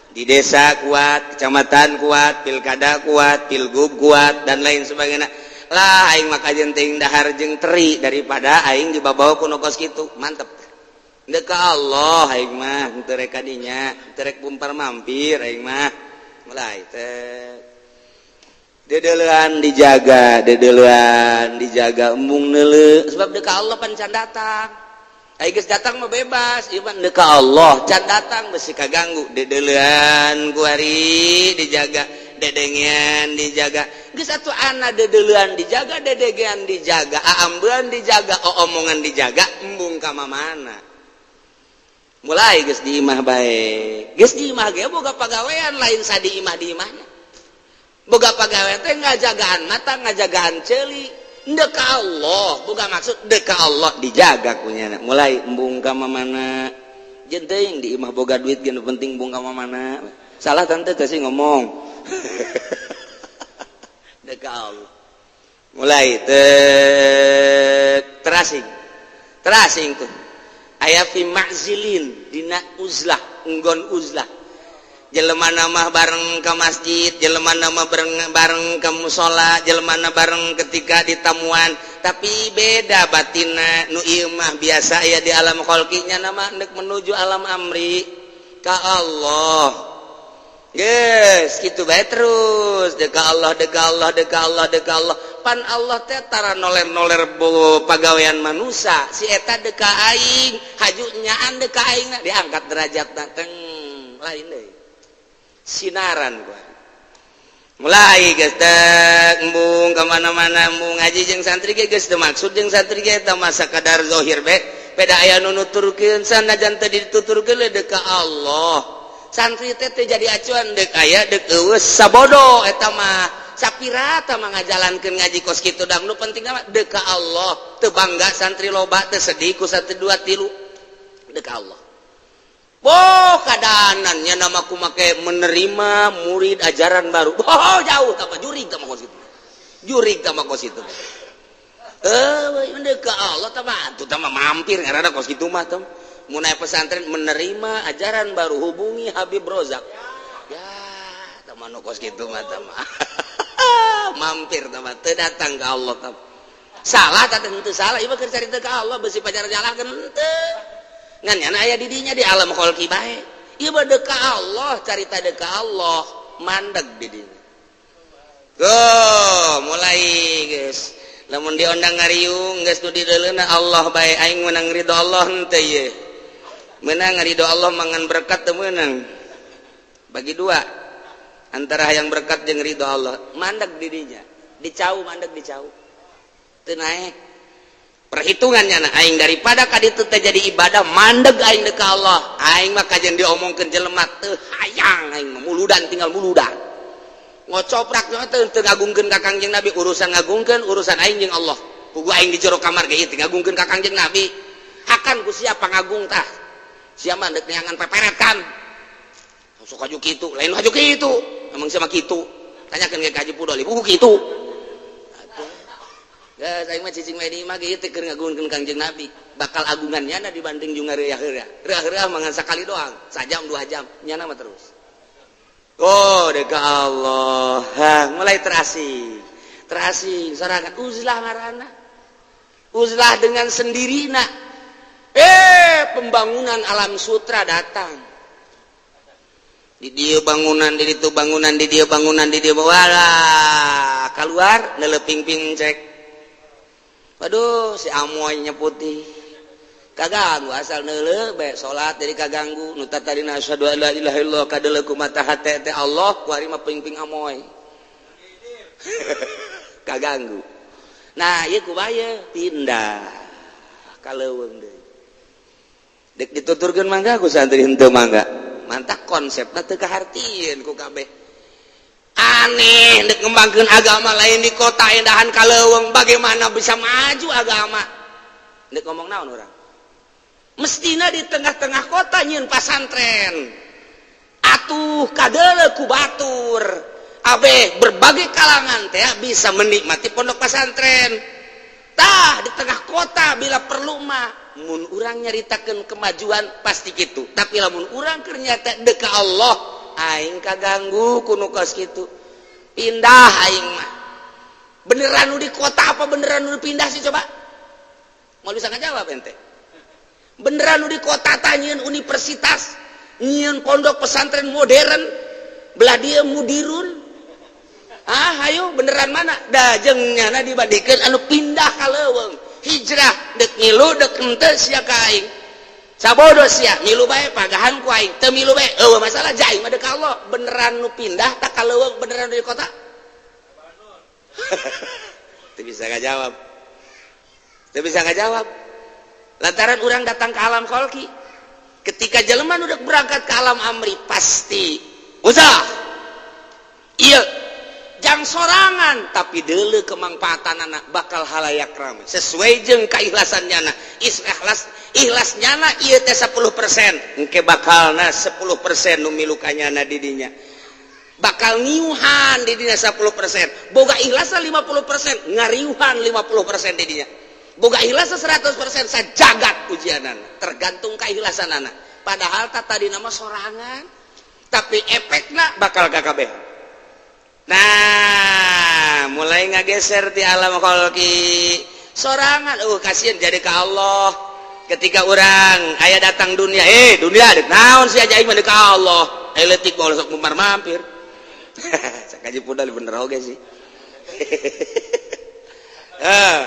di desa kuat, kecamatan kuat, pilkada kuat, pilgub kuat, dan lain sebagainya lah. Aing mah kajen teuing dahar jeung teri daripada aing dibawa ku nu kos kitu. Mantep deka Allah aing mah, henteu rek kadinya, henteu rek bumpar mampir aing mah. Mulai teh dedelean dijaga, dedelean dijaga, embung neuleu, sebab deka Allah pan can datang. Ai geus datang mah bebas, ieu mah deka Allah can datang, besi kaganggu. Dedelean kuari dijaga, dedengean dijaga. Geus atuh ana dedelean dijaga, dedengean dijaga, aambean dijaga, omongan dijaga, embung ka mana. Mulai geus di imah bae, geus di imah ge boga pagawean lain sadi imah. Di imahna boga pagawean teh ngajagaan mata, ngajagaan ceuli. Deka Allah boga maksud, deka Allah dijaga kunyana. Mulai embung ka mana jeung teuing di imah boga duit ge, nu penting embung ka mana. Salah tante teh sih ngomong deka Allah. Mulai terasing terasing tuh aya fi ma'zilin, dina uzlah, enggon uzlah. Jelema nama bareng ke masjid, jelema nama bareng bareng ke musola, jelema bareng ketika ditamuan, tapi beda batina. Nu ieu mah biasa ya di alam kholqinya, nama hendak menuju alam amri ka Allah. Yes, gitu bae terus deka Allah, deka Allah, deka Allah, deka Allah. Pan Allah teh tara noler-noler pagawean manusia. Si eta deka aing, haju nyaan deka aing, diangkat derajat teng lain deui. Sinaran gua. Mulai geus teh embung ka mana-mana, embung ngaji jeung santri ge geus teu maksud jeung santri ge, eta masa kadar zahir be. Beda aya nu nuturkeun, sanajan teu dituturkeun deka Allah. Santri teh teu jadi acuan, dek aya dek eueuh sabodo eta mah. Sapirata mah ngajalankeun ngaji kos kitu dang, nu penting mah deka Allah. Teu bangga santri loba, teu sedih ku satu dua tilu, deka Allah. Boh, kadanannya nama ku make menerima murid ajaran baru. Oh, jauh tambah jurig tambah kos itu. Jurig tambah kos itu. Eh, deka Allah tambah tuh tambah mampir ngaranna kos kitu mah tem. Mun aya pesantren menerima ajaran baru, hubungi Habib Rozak. Ya, teman kos kitu mah tambah. Mampir tambah teu datang ke Allah tambah. Salah tah henteu salah, ieu mah keur carita ka Allah besi pacar nyalahkeun henteu. Ngan nyana aya di dinya di alam kholqi bae. Ieu mah deka Allah, carita deka Allah, mandeg di dinya. Tuh, mulai geus. Lamun diondang ngariung geus nu dideuleuna Allah bae, aing menang ridho Allah henteu ieu. Menang ridho Allah mangan berkat teu meunang. Bagi dua antara yang berkat jeung ridho Allah, mandeg di dinya. Dicau mandeg, dicau. Teu naek. Perhitungannya nah aing daripada ka ditu teh jadi ibadah, mandeg aing deka Allah. Aing mah kajian diomongkeun jelema teu hayang, aing mah muludan, tinggal muludan. Ngocoprak teu teu ngagungkeun ka Kangjeng Nabi, urusan ngagungkeun urusan aing jeung Allah. Pugu aing di jero kamar ge teu ngagungkeun ka Kangjeng Nabi. Hakan ku siapa ngagung tah? Siapa dek neangan peperet kan? Sok haju kitu, lain haju kitu. Emang siapa kitu? Tanyakeun ke Haji Pudoli, pugu kitu. Geus aing mah cicing we di imah ge teu keur ngagungkeun Kangjeng Nabi. Bakal agungan nyana dibanding jeung ngareuyah-reuah. Reuah-reuah mah ngan sakali doang, sajam 2 jam, nyana mah terus. Oh, deka Allah. Ha, mulai terasing. Terasing sorangan uzlah ngaranna. Uzlah dengan sendirina. Eh, pembangunan alam sutra datang. Di dia bangunan, di itu bangunan, di dia bangunan, di dia wala keluar neleping ping cek. Waduh, si amoynya putih. Kaganggu asal neule bae salat jadi kaganggu. Nu tadina asyhadu alla ilaha illallah kadeuleu ku mata hate teh Allah, ku ari mah ping-ping amoy. Kaganggu. Nah, ieu kumaha pindah ka leuweung deui. Dek dituturkeun mangga ku santri henteu mangga. Mantak konsepna teu kahartieun ku kabeh. Aneh, dek ngembangkeun agama lain di kota indahan ka leuweung, bagaimana bisa maju agama? Dek ngomong naon urang? Mestina di tengah-tengah kota nyieun pasantren. Atuh Atuh kadeuleu ku batur. Abe berbagai kalangan teh bisa menikmati pondok pesantren. Tah di tengah kota bila perlu mah mun urang nyaritakeun kemajuan pasti kitu. Tapi lamun urang keur nyata deuk ka Allah, aing kaganggu ku nu kos kitu. Pindah aing mah. Beneran nu di kota apa beneran nu pindah sih coba? Mau bisa ngajawab ente? Beneran nu di kota tah nyieun universitas, nyieun pondok pesantren modern, belah dia mudirun. Ah, ayo beneran mana? Da jeung nyana dibandingkeun anu pindah ka leuweung, hijrah dek ngilu dek henteu sia ka aing. Sabodo sia, ngilu bae pagahan ku aing, teu milu bae eueuh masalah ja aing mah deuk ka Allah. Beneran nu pindah tak ka leuweung beneran di kota? Teu bisa ngajawab. Teu bisa ngajawab. Lantaran orang datang ke alam kholqi. Ketika jelema nu dek berangkat ke alam amri pasti usah. Iya, jang sorangan tapi deuleu kemangfaatan anak bakal halayak ramai sesuai jeung keikhlasan nyana. Ikhlas ikhlas nyana ieu teh 10%, engke bakalna 10% nu milu ka nyana di dinya. Bakal ngiuhan di dinya 10%. Boga ikhlas 50%, ngariuhan 50% di dinya. Boga ikhlas 100% sajagat ujianana, tergantung keikhlasan anak. Padahal tak tadi nama sorangan, tapi efekna bakal KKB. Nah, mulai ngageser di alam kholqi sorangan, kasihan jadi ke Allah. Ketika orang ayah datang dunia, dunia dek naon sih aja aing mah ka Allah. Leutik mau sok mumar mampir. Sakaji pudal bener oge sih. Eh,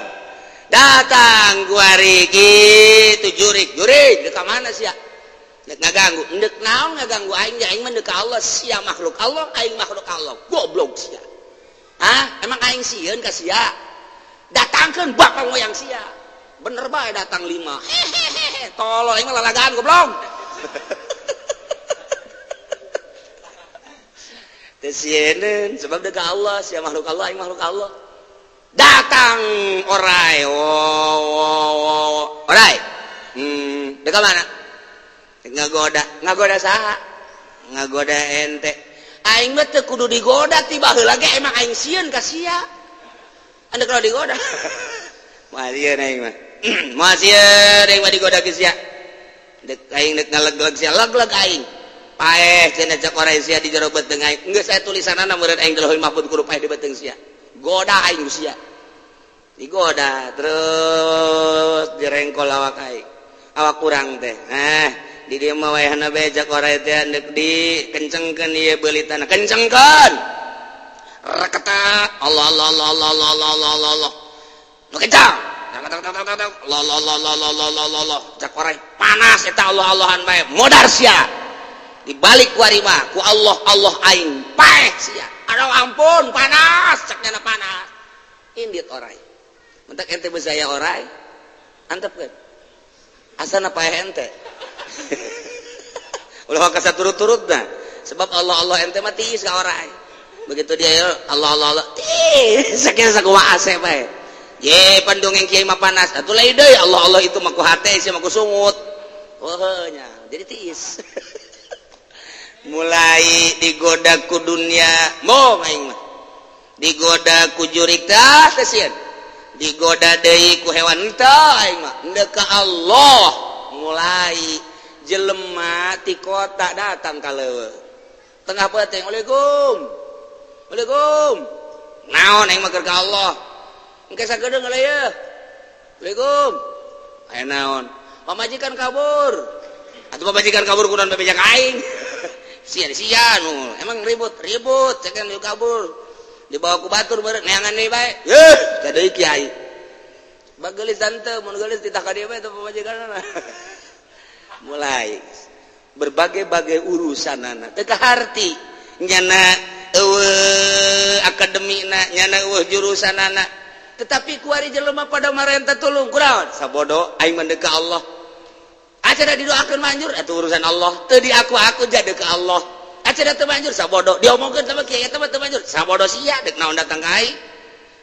datang kuari gitu jurik jurik dek mana sih ya? Dek ngaganggu, dek naon ngaganggu aing, aing mah deuk ka Allah, sia makhluk Allah, aing makhluk Allah. Goblok sia. Hah? Emang aing sieun ka sia? Datangkeun bapak moyang sia. Bener bae datang 5. Hehehe, tolol aing mah lalagaan goblok. Teu sieun sebab deuk ka Allah, sia makhluk Allah, aing makhluk Allah. Datang orai, oh, orai. Deuk ka mana? Ngagoda, ngagoda saha? Ngagoda ente. Aing mah teu kudu digoda ti baheula ge emang aing sieun ka sia. Anda kalau digoda. Moal sieun aing mah. Moal sieun aing mah digoda ke sia. Dek aing dek ngaleg-leg sia, leg-leg aing. Paeh cenah cek orai sia di jero beuteung aing. Geus aya tulisanana meureun aing di Lauhul Mahfuz kudu paeh di beuteung sia. Goda aing sia. Digoda terus direngkol awak aing. Awak kurang teh. Di dieu mah wayahna bae cek orai teh deuk dikencengkeun ieu beulitana. Kencengkeun. Reketa Allah Allah Allah Allah Allah Allah Allah Allah. Nu kencang. Allah Allah Allah Allah Allah Allah Allah. Cek orai panas eta Allah Allahan bae. Modar sia. Dibalik ku ari mah ku Allah Allah aing paeh sia. Aduh ampun panas cek nyana panas. Indit orai. Mentak ente bezaya orai. Antepkeun. Asana paeh ente. Ulah kasa turut-turut nah. Sebab Allah Allah ente mah tiis ka orai. Begitu dia ya Allah Allah Allah tiis sakieu sakumaha ase bae. Ye pandongeng kiai mah panas. Atuh lain deui Allah Allah itu mah ku hate sia mah ku sungut. Oh nya, jadi tiis. Mulai digoda ku dunia, mau aing mah. Digoda ku jurik tah teh sieun. Digoda deui ku hewan teh aing mah. Endek ka Allah mulai jelema ti kota datang ka leuweung. Tengah peuting, Waalaikum. Waalaikum. Naon aing mah keur ka Allah. Engke sakedeung heula ye. Waalaikum. Aya naon? Pamajikan kabur. Atuh pamajikan kabur kunaon bebeja ka aing. Sia sia nu. Emang ribut, ribut cekan nu kabur. Dibawa ku batur beureut neangan deui bae. Yeuh, ka deui kiai. Bageulis tante, mun geulis titah ka dieu bae teh pamajikanna. Mulai berbagai-bagai urusan anak teu kaharti nyana eueuh akademina nyana eueuh jurusan anak, tetapi kuari jelema pada marenta tulung kunaon sabodo aing mah deuk ka Allah. Acara didoakeun manjur eta urusan Allah, teu diaku aku jadi ka Allah. Acara teu manjur sabodo diomongkeun sama kiai eta mah teu manjur sabodo sia deuk naon datang ka aing.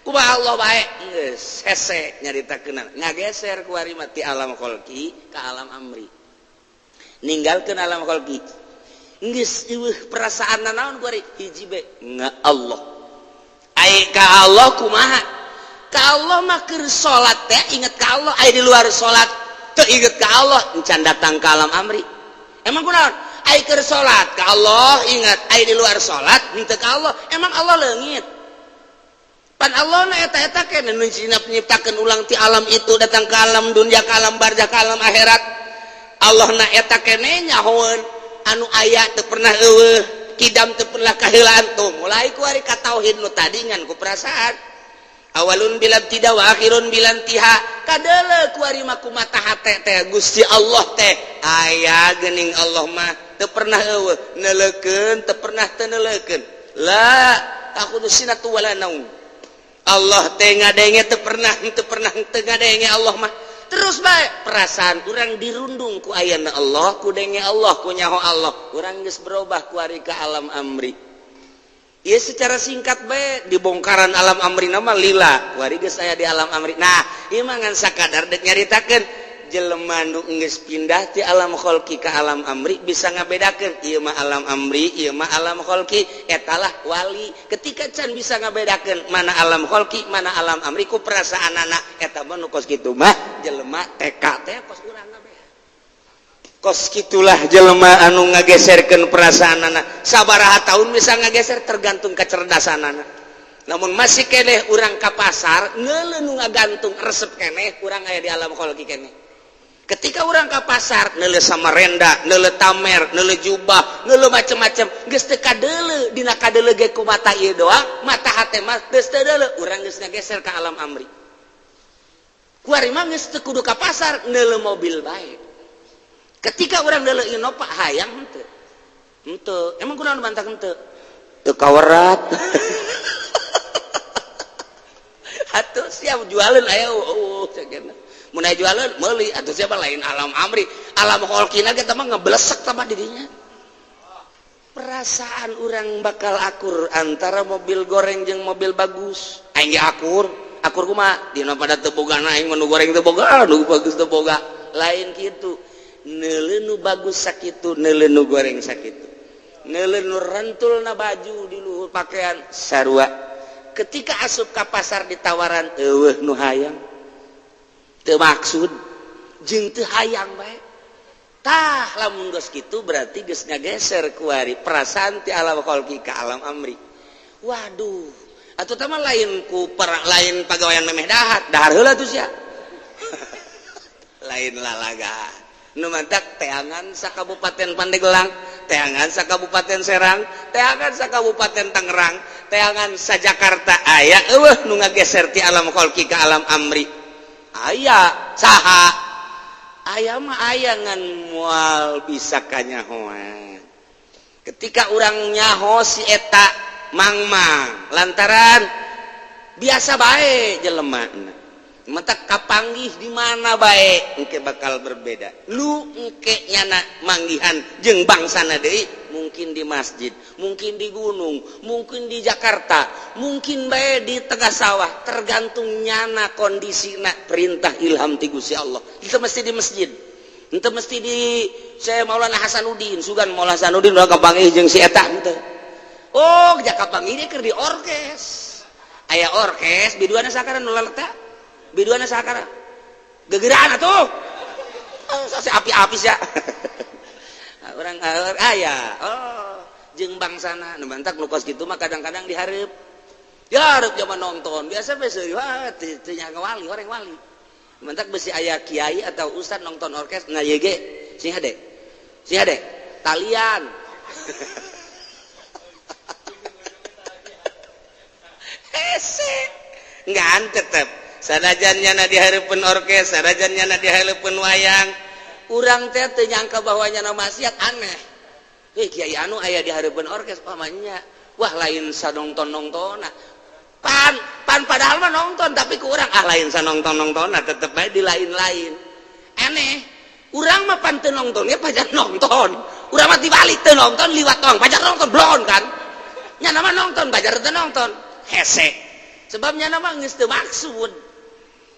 Kumaha Allah bae geus hese nyaritakeun ngageser kuari mah ti alam kholqi ka alam amri. Ninggalkeun alam kholqi. Geus eueuh perasaan naon kuari hiji be nga Allah. Ai ka Allah kumaha? Ka Allah mah keur salat teh inget ka Allah, ai di luar salat teu inget ka Allah, encan datang ka alam amri. Emang kunaon? Ai keur salat ka Allah ingat, ai di luar salat henteu ka Allah. Emang Allah leungit? Pan Allah na eta-eta keneh nu nyiptakeun ulang ti alam itu datang ke alam dunia, ke alam barzah, ke alam akhirat. Allah na eta keneh nyahoeun anu aya teu pernah eueuh, kidam teu pernah kaheulaan. Tuh mulai ku ari ka tauhid nu tadi ngan ku perasaan. Awalun bila tidak wa akhirun bila intiha. Kadeuleu ku ari mah ku mata hate teh Gusti Allah teh aya geuning. Allah mah teu pernah eueuh, neuleukeun teu pernah teu neuleukeun. La ta'khudzuhu sinatu wala naum. Allah teh ngadenge teu pernah teu pernah teu ngadenge Allah mah. Terus bae perasaan urang dirundung ku ayana Allah, ku denge Allah, ku nyaho Allah, urang geus berubah ku ari ka alam amri. Ieu secara singkat bae dibongkaran alam amri nama lila ku ari geus aya di alam amri. Nah, ieu mah ngan sakadar dek nyaritakeun jelema nu geus pindah ti alam kholqi ka alam amri bisa ngabedakeun ieu mah alam amri, ieu mah alam kholqi. Etalah wali. Ketika can bisa ngabedakeun mana alam kholqi, mana alam amri ku perasaan anak, eta mah nu kos kitu mah jelema TK teh kos urang kabeh. Kos kitulah jelema anu ngageserkeun perasaan anak. Sabaraha tahun bisa ngageser tergantung kecerdasan anak. Namun masih keneh urang ka pasar neuleuh nu ngagantung resep keneh, urang aya di alam kholqi keneh. Ketika orang ke pasar neuleuh samarenda, neuleuh tamer, neuleuh jubah, neuleuh macem-macem, geus teu kadeuleu dina kadeuleu ge ku mata ieu doang, mata hate mah geus teu deuleu, urang geus ngageser ka alam amri. Kuari mah geus teu kudu ka pasar, neuleuh mobil bae. Ketika urang neuleuh Innova hayang henteu? Henteu. Emang kunaon bantah henteu? Teu kawerat. Atuh siap jualeun aya eueuh cek. Mun aya jualan meuli atuh siapa lain alam amri, alam kholqina kita mah ngeblesek sama dirinya. Perasaan orang bakal akur antara mobil goreng jeung mobil bagus. Aing ge akur, akur kumaha? Dina pada teu boga aing mah nu goreng teu boga, nu bagus teu boga. Lain kitu. Neuleuh nu bagus sakitu, neuleuh nu goreng sakitu. Neuleuh nu rentulna baju di luhur pakaian sarua. Ketika asup ka pasar ditawaran eueuh nu hayang. Teu maksud jeung teu hayang bae. Tah lamun geus kitu berarti geus ngageser kuari perasaan ti alam kholqi ka alam amri. Waduh, atuh tah mah lain ku per, lain pagawean memeh dahar, dahar heula tuh sia. Lain lalaga. Nu mantak teangan sa Kabupaten Pandeglang, teangan sa Kabupaten Serang, teangan sa Kabupaten Tangerang, teangan sa Jakarta aya eueuh nu ngageser ti alam kholqi ka alam amri. Aya saha? Aya mah aya ngan moal bisa kanyahoan. Ketika urang nyaho si eta mangmang lantaran biasa bae jelema mentak kapanggih di mana bae engke bakal berbeda. Lu engke nyana manggihan jeung bangsana deui, mungkin di masjid, mungkin di gunung, mungkin di Jakarta, mungkin bae di tengah sawah, tergantung nyana kondisina perintah ilham ti Gusti Allah. Itu mesti di masjid, itu mesti di saya Maulana Hasanuddin, sugan Maulana Hasanuddin udah kapanggih jeung si eta henteu. Oh, kapanggih dia keur di orkes. Aya orkes biduana sakara nu laleta. Biduana sakara. Gegeraan atuh. Oh, api-api sia. Orang aya. Oh, jeung bangsana nu mantak nu kos kitu mah kadang-kadang dihareup. Dihareup zaman nonton. Biasa besi wah teu nyaga wali, orang wali. Mantak besi aya kiai atau ustad nonton orkes nah ieu ge sing hade. Sing hade. Talian. Hese. Ngan tetep sanajan nyana dihareupeun orkes, sanajan nyana dihareupeun wayang, urang teh teu nyangka bahwa nyana maksiat aneh. Hei kiai anu aya dihareupeun orkes pamannya. Wah lain sanongton-nongtona. Pan pan padahal mah nonton tapi ku urang ah lain sanongton-nongtona tetep bae di lain-lain. Aneh. Urang mah pan teu nontonnya pajar nonton. Urang mah dibalik teu nonton liwat tong pajar nonton blon kan. Nyana mah nonton pajar teu nonton. Hese. Sebabnya nama geus teu maksud.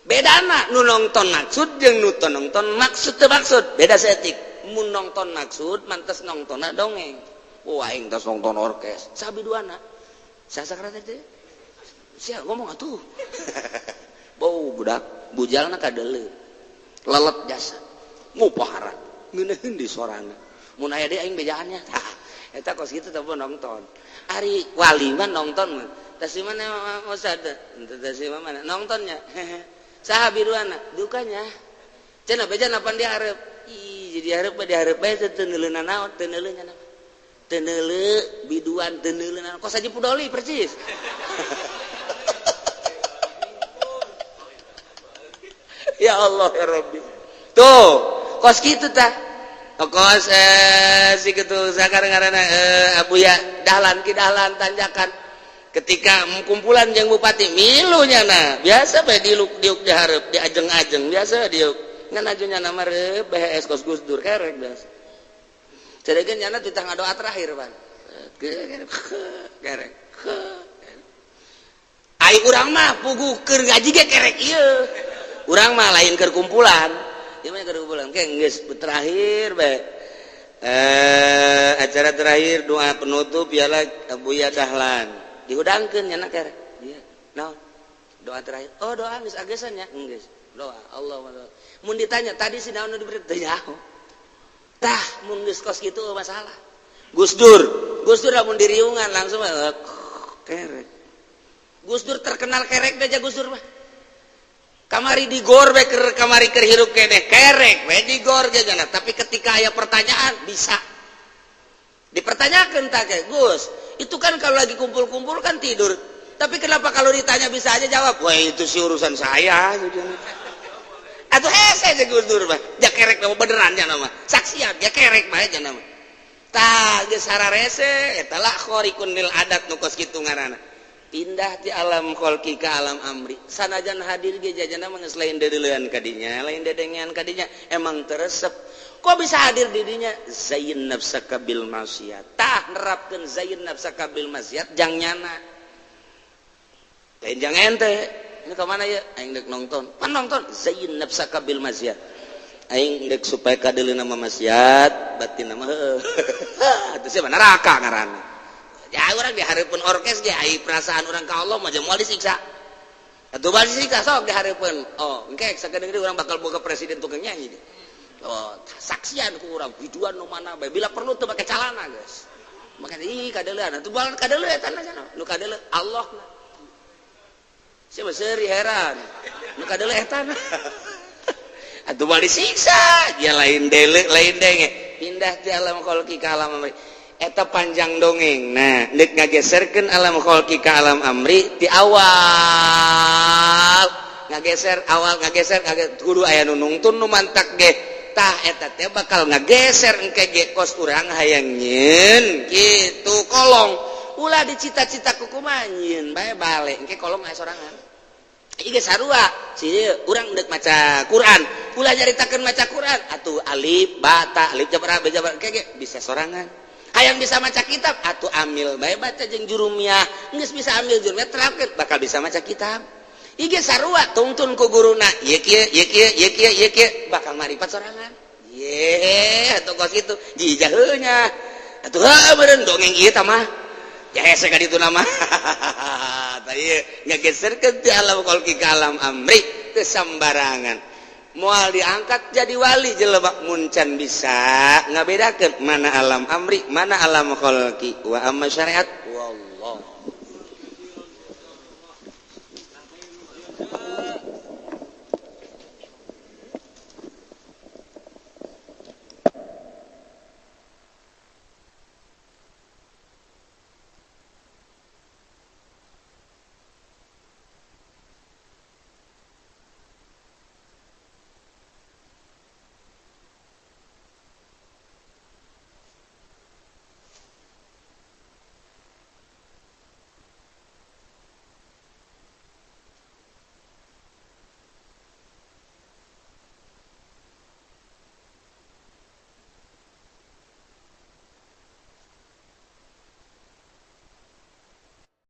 Bedana nu nonton maksud jeung nu teu nonton maksud teu maksud beda seetik. Mun nonton maksud mantes nontonna dongeng. Wah, aing tos nonton orkes. Saha biduanna? Saha teh? Sia ngomong atuh. Bau budak, bujalna kadeuleu. Lelet jasa. Ngupahara. Ngeunaheun di sorangan. Mun aya deui aing bejaannya. Tah, eta kos kitu teh nonton. Ari wali mah nonton mah. Tas mana Ustad? Tas mana? Nontonnya. Saha biduanna? Dukanya. Cenah beja pan dihareup. Ih, jadi hareup mah dihareup bae teu neuleunan naon, teu neuleuh nya. Teu neuleuh biduan, teu neuleuh naon. Kos Haji Pudoli persis. Ya Allah ya Rabbi. Tuh, kos kitu tah. Kos si kitu sakar ngaranna Abuya Dahlan, Ki Dahlan tanjakan. Ketika kumpulan jeung bupati milu nyana, biasa bae diuk diuk dihareup, diajeng-ajeng biasa diuk. Ngan aju nyana mah BHS kos Gus Dur kerek biasa. Ceregeun nyana titah ngadoa terakhir pan. Kerek. Ai urang mah puguh keur ngaji ge kerek ieu. Urang mah lain keur kumpulan. Ieu mah keur kumpulan. Ke geus terakhir bae. Acara terakhir doa penutup ialah Abuya Dahlan. Dihudangkeun nyana kerek. Iya. Naon? Doa terakhir. Oh, doa geus agesan nya. Geus. Doa Allah. Mun ditanya tadi si naon nu diberi teu nyaho. Tah, mun geus kos kitu masalah. Gus Dur, Gus Dur lamun diriungan langsung kerek. Gus Dur terkenal kerek aja Gus Dur mah. Kamari digor we keur kamari keur hirup keneh kerek we digor ge jana. Tapi ketika aya pertanyaan bisa dipertanyakan tak kayak Gus, itu kan kalau lagi kumpul-kumpul kan tidur. Tapi kenapa kalau ditanya bisa aja jawab? Wah, itu sih urusan saya. Atau hese aja Gus Dur mah. Ja kerek mah beneran nya nama. Saksian ya kerek mah aja nama. Tah geus hararese eta lah khariqun lil adat nu kos kitu ngaranna. Pindah ti alam kholqi ka alam amri. Sanajan hadir ge jajana mah geus lain deuleuan ka dinya, lain dedengean ka dinya, emang teresep. Kok bisa hadir di dinya? Zayin nafsaka bil maksiat. Tah nerapkeun zayin nafsaka bil maksiat jang nyana. Lain jang ente. Ini ke mana ya? Aing dek nonton. Pan nonton zayin nafsaka bil maksiat. Aing dek supaya kadeuleu nama maksiat, batin nama heueuh. Atuh sia neraka ngaranna. Ya urang dihareupeun orkes ge ai perasaan urang ka Allah mah moal disiksa. Atuh bal disiksa sok dihareupeun. Oh, engke sakedeung deui urang bakal boga presiden tukang nyanyi. Oh, saksian ku urang biduan nu mana bae bila perlu teu make calana geus. Maka ih kadeuleuan atuh bal kadeuleuh eta na nu kadeuleuh Allah na. Sia mah seuri heran. Nu kadeuleuh eta na. Atuh bal disiksa, dia lain deuleu lain denge. Pindah ti alam kholqi ka alam amri. Eta panjang dongeng. Nah, deuk ngageserkeun alam kholqi ka alam amri ti awal ngageser awal ngageser kudu aya nu nungtun nu mantak ge. Tah eta teh bakal ngageser engke ge kos urang hayang nyieun kitu kolong. Ulah dicita-cita ku kumaha nyieun bae balik engke kolong aya sorangan. Ieu ge sarua si urang deuk maca Quran, ulah nyaritakeun maca Quran atuh alif ba ta alif jabar ba jabar engke ge bisa sorangan. Hayang bisa maca kitab atuh amil bae baca jeung jurumiyah, geus bisa amil jurumiyah terapkeun bakal bisa maca kitab. Ieu ge sarua tungtun ku guruna ieu kieu ieu kieu ieu kieu ieu kieu bakal maripat sorangan. Ye atuh kos kitu jijaheuh nya. Atuh heuh meureun dongeng ieu tah mah. Ya hese ka ditu nama. Tah ieu ngageserkeun ti alam kholqi ka alam amri teu sambarangan. Moal diangkat jadi wali jelema mun can bisa ngabedakeun mana alam amri mana alam kholqi wa amma syariat wallah.